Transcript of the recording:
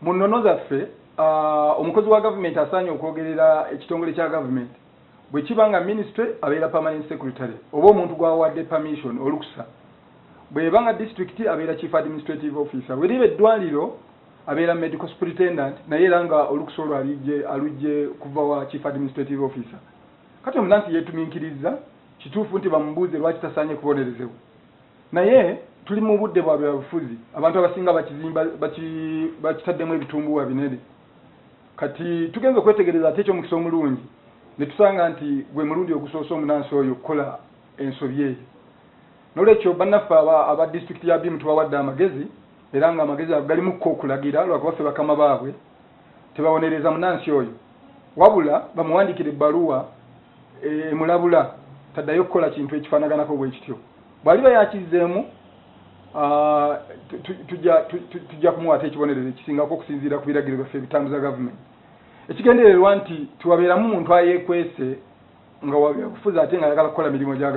Mu nnono zaffe, omukozi wa gavumenti asaanye okwogerera ekitongole kya gavumenti. Bwe kiba nga minisitule, abeera permanent secretary oba omuntu gwawadde permission, olukusa. Bweba nga disitulikiti, abeera chief administrative officer. Bwe liba eddwaliro, abeera medical superintendent, naye era nga olukusa olwo alujje kuva wa chief administrative officer. Kati omunansi yeetuminkiriza. Kituufu nti bamubuuze lwaki tasaanye kubonerezebwa, naye tuli mu budde bwa byabufuzi. Abantu abasinga bakizimba bakitaddemu ebitumbuwa binene. Kati tugenza okwetegereza ate ekyomukisa omulungi ne tusanga nti gwe mulundi ogusoose omunansi oyo okukola ensobi eyo. Nolwekyo bannaffe aba disitulikiti ya Bimu tubawadde amagezi, era nga amagezi ago galimukko okulagira, lwakuba ffe bakama baabwe tebawonereza munansi oyo, wabula bamuwandiikira ebbaluwa emulabula taddayo okukola kintu ekifaanaganako bwe kityo. Bw'aliba yakizzeemu, tujja kumuwaata ekibonerezo ekisingako okusinziira ku biragiro byaffe ebitambuza gavumenti. Ekigendererwa nti tiwabeeramu muntu ayeekwese nga wabyabufuzi ate nga ayagala kukola mirimu gya